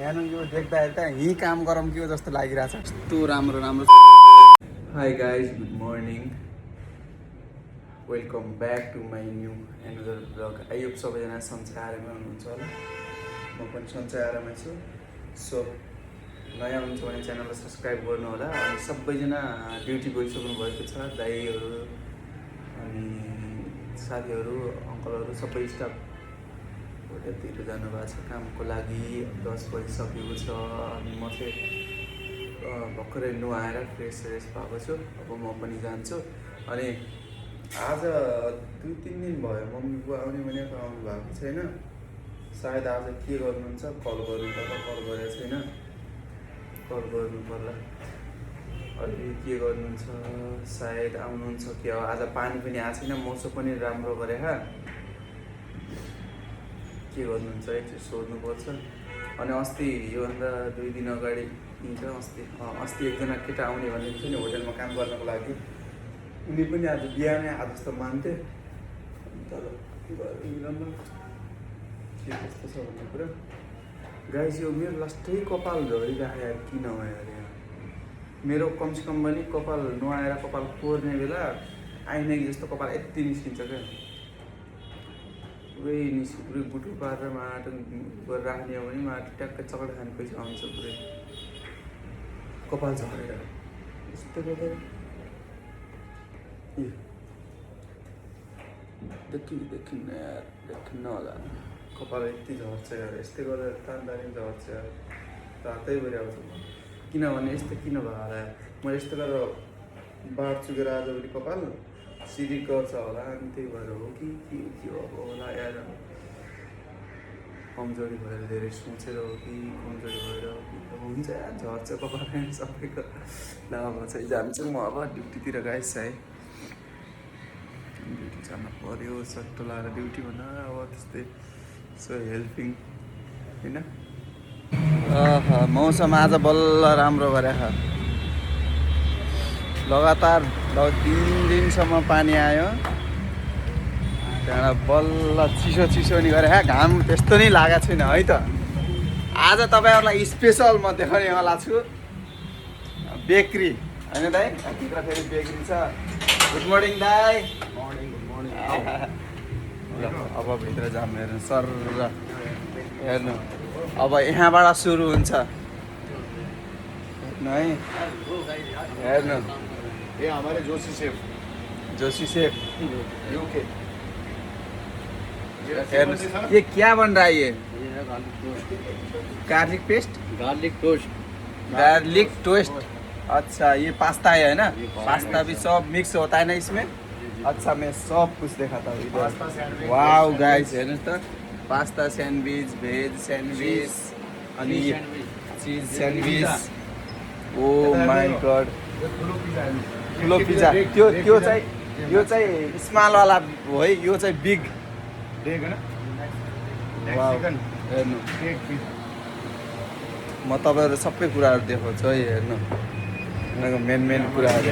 यहाँ यो देख्दाखेरि त यहीँ काम गरौँ कि जस्तो लागिरहेछ। यस्तो राम्रो राम्रो। Hi guys, good morning, welcome back to my new another blog. I hope सबैजना सन्चै आरामै हुनुहुन्छ होला। म पनि सन्चै आरामै छु। सो नयाँ हुनुहुन्छ भने च्यानललाई सब्सक्राइब गर्नु होला। अनि सबैजना ड्युटी गइसक्नु भएको छ, दाइहरू अनि साथीहरू अङ्कलहरू सबै स्टाफ होटलतिर जानुभएको छ कामको लागि। 10 बजिसकेको छ। अनि म चाहिँ भर्खरै नुहाएर फ्रेस भएको छु। अब म पनि जान्छु। अनि आज 2-3 दिन भयो मम्मी बुवा आउने भनेको आउनु भएको छैन। सायद आज के गर्नुहुन्छ, कल गर्नु पर्ला, कल गरेको छैन, कल गर्नु पर्ला। अहिले के गर्नुहुन्छ, सायद आउनुहुन्छ कि आज पानी पनि आएको छैन, मौसम पनि राम्रो गरे के गर्नुहुन्छ एकचोटि सोध्नुपर्छ। अनि अस्ति योभन्दा 2 दिन अगाडि अस्ति एकजना केटा आउने भनेको थियो नि होटलमा काम गर्नको लागि। उनी पनि आज बिहानै आज जस्तो मान्थे, तर मिलाउनु के कस्तो छ भन्ने कुरा। गाइस यो मेरो लास्टै कपाल झरिरहेको यार, किन भयो अरे मेरो कमसेकम पनि कपाल नुहाएर कपाल कोर्ने बेला आइनाकी जस्तो कपाल यति निस्किन्छ क्या। पुरै पुरै बुटु पारेर माटो गरेर राख्ने हो भने माटो ट्याक्कै चक्र खाने पैसा आउँछ पुरै कपाल झरेर। यस्तो गर्दा देखिन्न होला कपाल यति झर्छ यार। यस्तै गरेर तान्दारी झर्छ यार, रातैभरि आउँछ। किनभने यस्तो किन भयो होला, म यस्तो गरेर बाँड्छु कि आजभरि कपाल सिरिक गर्छ होला, अनि त्यही भएर हो कि के होला यार। कमजोरी भएर धेरै सोचेर हो कि कमजोरी भएर हो कि हुन्छ यार, झर्छ कपाल सबैको। ल अब चाहिँ जान्छु म अब ड्युटीतिर गाइस है। ड्युटी जानु पऱ्यो, सट्टो लगाएर ड्युटी भन्दा अब त्यस्तै सो हेल्पिङ होइन। मौसम आज बल्ल राम्रो गरेको, लगातार 3 दिनसम्म पानी आयो। त्यहाँबाट बल्ल चिसो नि गरे घाम त्यस्तो नै लागेको छैन है त। आज तपाईँहरूलाई स्पेसल म देखाउनेवाला छु बेकरी होइन दाइ। भित्र फेरि बेकरी छ। गुड मर्निङ दाइ। अब भित्र जाम हेर्नु सर, हेर्नु अब यहाँबाट सुरु हुन्छ हेर्नु है। हेर्नु ये हमारे जोशी शेफ यूके। ये क्या बन रहा है? ये गार्लिक पेस्ट, गार्लिक टोस्ट। अच्छा ये पास्ता है ना? पास्ता भी सब मिक्स होता है ना इसमें? अच्छा मैं सब कुछ दिखाता हूँ इधर। वाओ गाइस हेर्नुहोस् त, पास्ता सैंडविच, भेज सैंडविच अनि cheese sandwich. Oh my god, ठुलो पिज्जा। त्यो चाहिँ यो चाहिँ स्मल वाला हो है, यो चाहिँ बिग देख ना। हेर्नु म तपाईँहरू सबै कुराहरू देखाउँछु है। हेर्नु उनीहरूको मेन कुराहरू।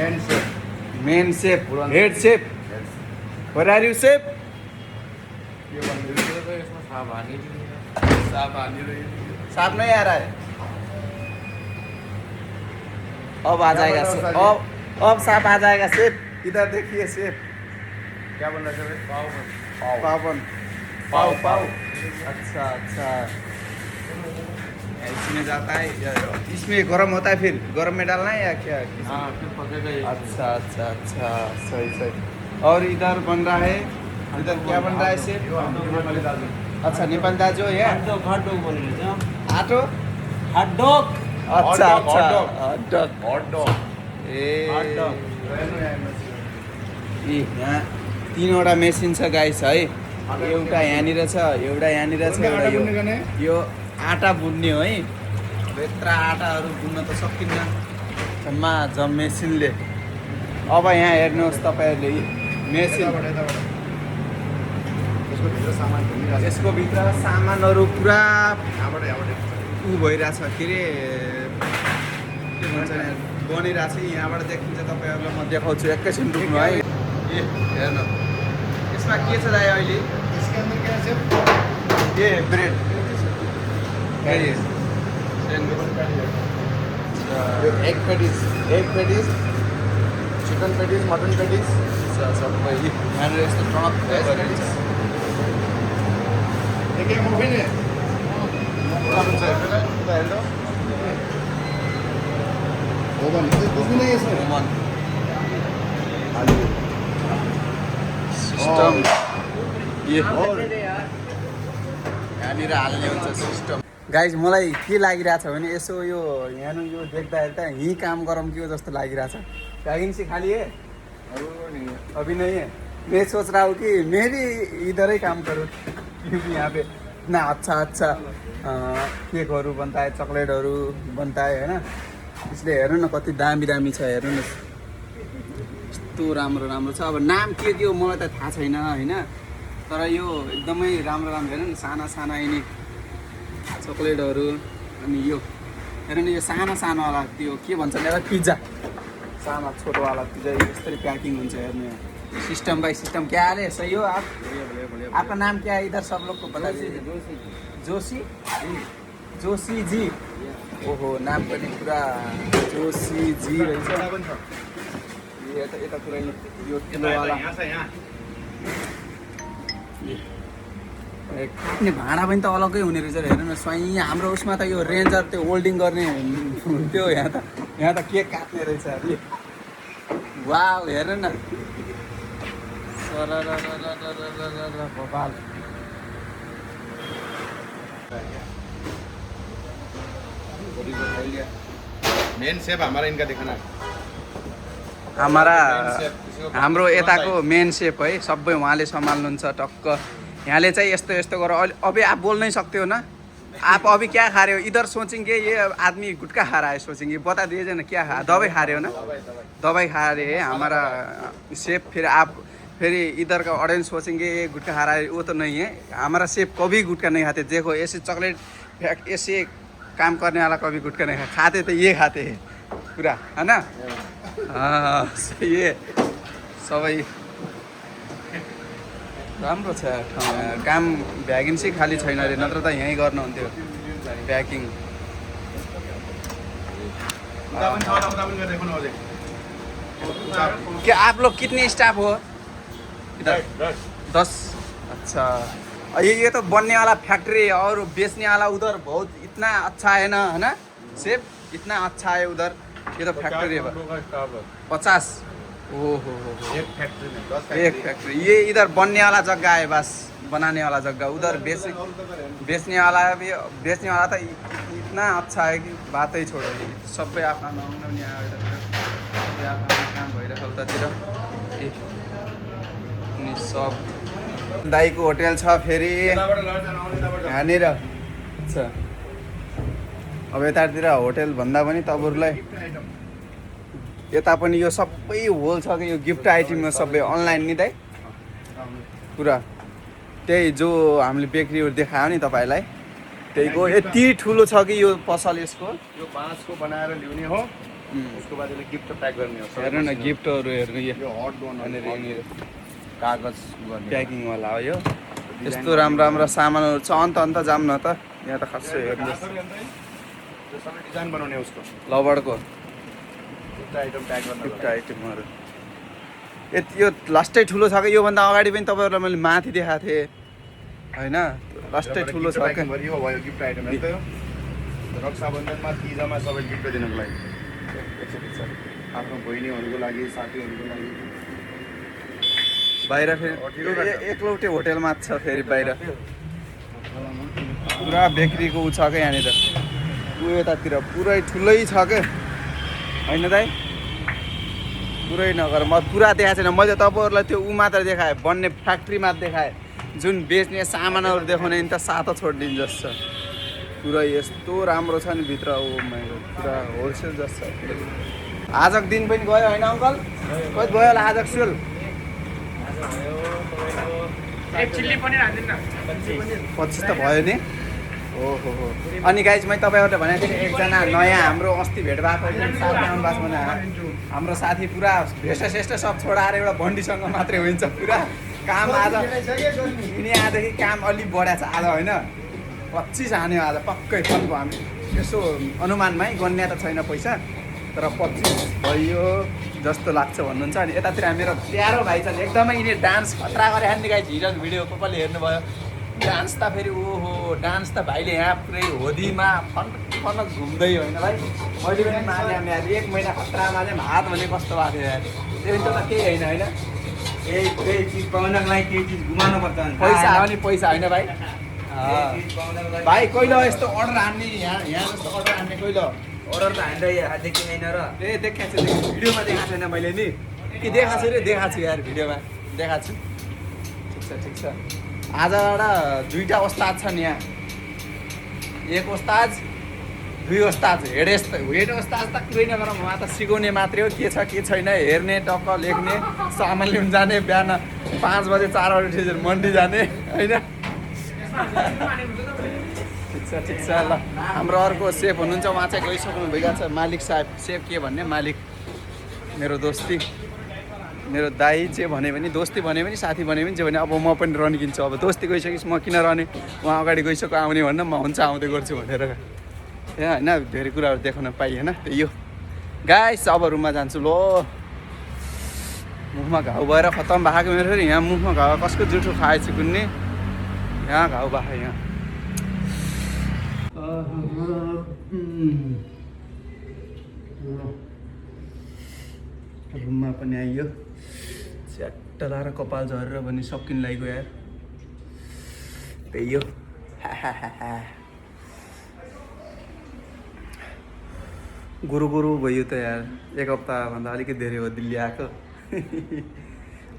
Main safe, head safe, where are you safe? साफ नहीं आ रहा है। अब आ जाएगा, अब साफ आ जाएगा सेफ। इधर देखिए सेफ क्या बन रहा है? पाव। अच्छा इसमें जाता है, इसमें गरम होता है, फिर गरम में डालना है या क्या? हाँ, फिर पकेगा ये। अच्छा सही। और इधर बन रहा है, इधर क्या बन रहा है सेफ? अच्छा नेपाली दाजु है आटो हॉट डॉग। अच्छा हॉट डॉग। यहाँ 3वटा मेसिन छ गाइस है। एउटा यहाँनिर छ, एउटा यो आटा बुन्ने हो है। यत्रो आटाहरू बुन्न त सकिन्न जम मेसिनले। अब यहाँ हेर्नुहोस् तपाईँहरूले मेसिन, यसको भित्र सामानहरू पुरा उ भइरहेछ, के अरे के भन्छ बनिरहेछ। यहाँबाट देखिन्छ, तपाईँहरूलाई म देखाउँछु, एकैछिन रुक्नु है। हेर्नु यसमा के छ दाइ अहिले? इसके अंदर क्या है? ये bread egg patties chicken patties mutton patties सबै यहाँनिर यस्तो ट्रक एक मुभी ने ओवन कुछ भी नहीं है इसमें आलू सिस्टम और यहाँनिर हाल्ने हुन्छ सिस्टम गाइज मलाई के लागिरहेछ भने यसो यो यहाँ यो देख्दा हेर्दा यहीँ काम गरौँ कि जस्तो लागिरहेछ भ्याकेन्सी खाली है अभी नहीं है मैं सोच रहा हूँ कि मैं भी इधर ही काम करूँ क्योंकि यहाँ पे इतना अच्छा अच्छा केकहरू बनता है चकलेटहरू बनता है होइन इसलिए हेर्नु न कति दामी दामी छ हेर्नु न यस्तो राम्रो राम्रो छ अब नाम के हो मलाई त थाहा छैन होइन तर यो एकदमै राम्रो राम्रो हेर्नु न साना साना यिनी चकलेटहरू अनि यो हेर्नु न यो सानो सानोवाला त्यो के भन्छ भने पिज्जा साना छोटोवाला पिज्जा यसरी प्याकिङ हुन्छ हेर्नु यहाँ सिस्टम बाई सिस्टम क्या हाले सही हो आप आपका नाम क्या है इधर सब लोग को बता दीजिए जोशी जोशी जी ओहो नाम पनि पुरा जोशी जी रहेछ यता पुरै यो ठुलोवाला काट्ने भाँडा पनि त अलग्गै हुने रहेछ हेर्नु न स्वयं हाम्रो उसमा त यो रेन्जर त्यो होल्डिङ गर्ने हुन्थ्यो यहाँ त केक काट्ने रहेछ अरे वाउ हेर्नु न भोपाल मेन शेप हमारा इनका दिखाना हाम्रो यताको मेन सेप है सबै उहाँले सम्हाल्नुहुन्छ टक्क यहाँले चाहिँ यस्तो यस्तो गर अभी आप बोल नहीं सकते हो ना आप अभी क्या खा रहे हो इधर सोचेंगे ये आदमी गुटखा खा रहा है सोचेंगे बता दीजिए ना क्या खा दवाई खा रहे हो ना दवाई खा रहे हैं हमारा सेप फिर आप फिर इधर का ऑडियंस सोचेंगे ये गुटखा खा रहा है वो तो नहीं है हमारा सेप कभी गुटखा नहीं खाते देखो ऐसे चॉकलेट ऐसे काम करने वाला कभी गुटखा नहीं खाते तो ये खाते हैं पूरा है ना हाँ सही है सबै राम्रो छ काम भ्याकेन्सी खाली छैन अरे नत्र त यहीँ गर्नुहुन्थ्यो प्याकिङ क्या आप लोग कितने स्टाफ हो इधर 10 अच्छा ये तो बनने वाला फैक्ट्री और बेचने वाला उधर बहुत इतना अच्छा है ना है ना सेफ इतना अच्छा है उधर ये तो फैक्ट्री है 50 ओहो एक फैक्ट्री में एक फैक्ट्री ये इधर बनने वाला जगह है बस बनाने वाला जगह उधर बेचने वाला तो इतना अच्छा है कि बात ही छोड़ो सबै आफ्ना नहुन यहाँ सबै आफ्नो काम भइरहेको उतातिर अनि सब दाइको होटेल छ फेरि यहाँनिर अच्छा अब यतातिर होटेल भन्दा पनि तपाईँहरूलाई यता पनि यो सबै होल छ कि यो गिफ्ट आइटममा सबै अनलाइन नि दाइ पुरा त्यही जो हामीले बेकरीहरू देखायो नि तपाईँलाई त्यहीको यति ठुलो छ कि यो पसल यसको यो बाँसको बनाएर ल्याउने हो उसको बाद यसले गिफ्ट प्याक गर्ने हो हेर्नु न गिफ्टहरू हेर्नु यो हट यहाँनिर कागज गर्ने प्याकिङवाला हो यो यस्तो राम्रो राम्रो सामानहरू छ अन्त जाम न त यहाँ त खासै हेर्नुहोस् सबै डिजाइन बनाउने उसको लबडको गिफ्ट आइटम प्याक गर्न गिफ्ट आइटमहरू यति यो लास्टै ठुलो छ कि योभन्दा अगाडि पनि तपाईँहरूलाई मैले माथि देखाएको थिएँ होइन लास्टै ठुलो छ क्या यो भयो गिफ्ट आइटम हेर्नु त यो रक्षाबन्धनमा तिजमा सबै गिफ्ट दिनको लागि आफ्नो बहिनीहरूको लागि साथीहरूको लागि बाहिर फेरि एकलौटे होटेलमा छ फेरि बाहिर पुरा बेकरीको ऊ छ क्या यहाँनिर ऊ यतातिर पुरै ठुलै छ क्या होइन दाइ पुरै नगर म पुरा देखाएको छैन मैले तपाईँहरूलाई त्यो ऊ मात्र देखाएँ बन्ने फ्याक्ट्री मात्र देखाएँ जुन बेच्ने सामानहरू देखाउने नि त सातो छोडिदिनु जस्तो छ पुरा यस्तो राम्रो छ नि भित्र ओ मेरो पुरा होलसेल जस्तो छ आजको दिन पनि गयो होइन अङ्कल कति भयो होला आजको सेल चिल्ली पनिर हालिदिनु न 25 त भयो नि ओहो हो अनि गाइज मैले तपाईँहरूले भनेको थिएँ एकजना नयाँ हाम्रो अस्ति भेट भएको साथी आउनु भएको भने हाम्रो साथी पुरा भेष्टश्रेष्ठ सब छोडाएर एउटा भन्डीसँग मात्रै हुन्छ पुरा काम आज यिनी आजदेखि काम अलिक बढाएको छ आज होइन 25 हान्यो आज पक्कै फर्को हामी यसो अनुमानमै गन्या त छैन पैसा तर 25 भयो जस्तो लाग्छ भन्नुहुन्छ। अनि यतातिर मेरो प्यारो भाइ छ एकदमै यिनीहरू डान्स खतरा गरे हान्ने गाई हिजो भिडियो कसले हेर्नुभयो डान्स त फेरि ओहो डान्स त भाइले यहाँ पुरै होदीमा फन घुम्दै होइन भाइ मैले पनि माने यार 1 महिना खतरामा चाहिँ हात भने कस्तो भएको थियो यार त्यो त केही होइन होइन केही चिज पाउनको लागि केही चिज घुमाउनु पर्छ पैसा आउने पैसा होइन भाइ भाइ कहिले यस्तो अर्डर हान्ने यहाँ जस्तो अर्डर हान्ने कहिले अर्डर त हामीले यहाँ देखि छैन र ए देखाएको छु भिडियोमा देखाएको छैन मैले नि कि देखाएको छु रे देखाएको छु यार भिडियोमा देखाएको छु ठिक छ आजबाट 2टा उस्ताद छन् यहाँ 1 उस्ताद 2 उस्ताद हेड उस्ताद त कुरै नगरौँ उहाँ त सिकाउने मात्रै हो के छ के छैन हेर्ने टक्क लेख्ने सामान लिनु जाने बिहान 5 बजे 4 बजे उठेर मन्डी जाने होइन ठिक छ ल हाम्रो अर्को सेफ हुनुहुन्छ उहाँ चाहिँ गइसक्नु भइरहेको छ मालिक साहब सेफ के भन्ने मालिक मेरो दोस्ती मेरो दाइ जे भने पनि दोस्ती भने पनि साथी भने पनि जे भने अब म पनि रनिकिन्छु अब दोस्ती गइसकेपछि म किन रहने उहाँ अगाडि गइसक्यो आउने भन्न म हुन्छ आउँदै गर्छु भनेर ए होइन धेरै कुराहरू देखाउन पाइएँ होइन त्यही हो गाइस अब रुममा जान्छु लो मुखमा घाउ भएर खतम भएको मेरो फेरि यहाँ मुखमा घाउ कसको जुठो खाएछु कुन्ने यहाँ घाउ भएको यहाँ रुममा पनि आइयो च्याट्ट लाएर कपाल झरेर भने सकिन लाग्यो यार त्यही हो गुरु भयो त यार 1 हप्ताभन्दा अलिकति धेरै हो दिल्ली आएको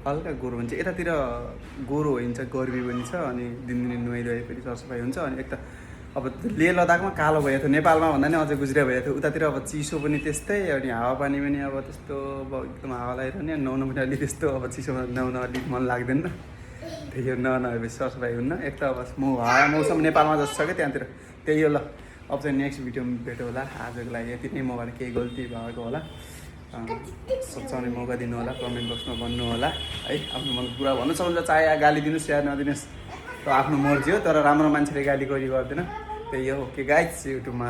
हल्का गोरो हुन्छ यतातिर गोरो हुन्छ गर्मी पनि छ अनि दिनदिनै नुहाइरहे पनि सरसफाइ हुन्छ अनि एक त अब लेह लद्दाखमा कालो भएको थियो नेपालमा भन्दा नि अझै गुज्रिया भएको थियो उतातिर अब चिसो पनि त्यस्तै अनि हावापानी पनि अब त्यस्तो अब एकदम हावा लगाइरहने नुहाउनु पनि अलिक त्यस्तो अब चिसोमा नुहाउन अलिक मन लाग्दैन त्यही हो ननुहाएपछि सरसफाइ हुन्न एक त अब मौसम नेपालमा जस्तो छ क्या त्यहाँतिर त्यही हो ल अब चाहिँ नेक्स्ट भिडियोमा भेटौँ होला आजको लागि यति नै मबाट केही गल्ती भएको होला सोचाउने मौका दिनु होला कमेन्ट बक्समा भन्नु होला है आफ्नो मन कुरा भन्नु सक्नुहुन्छ चाहे गाली दिनुहोस् या नदिनुहोस् त्यो आफ्नो मर्जी हो तर राम्रो मान्छेले गाली गरिदिँदैन त्यही हो ओके गाइज युट्युबमा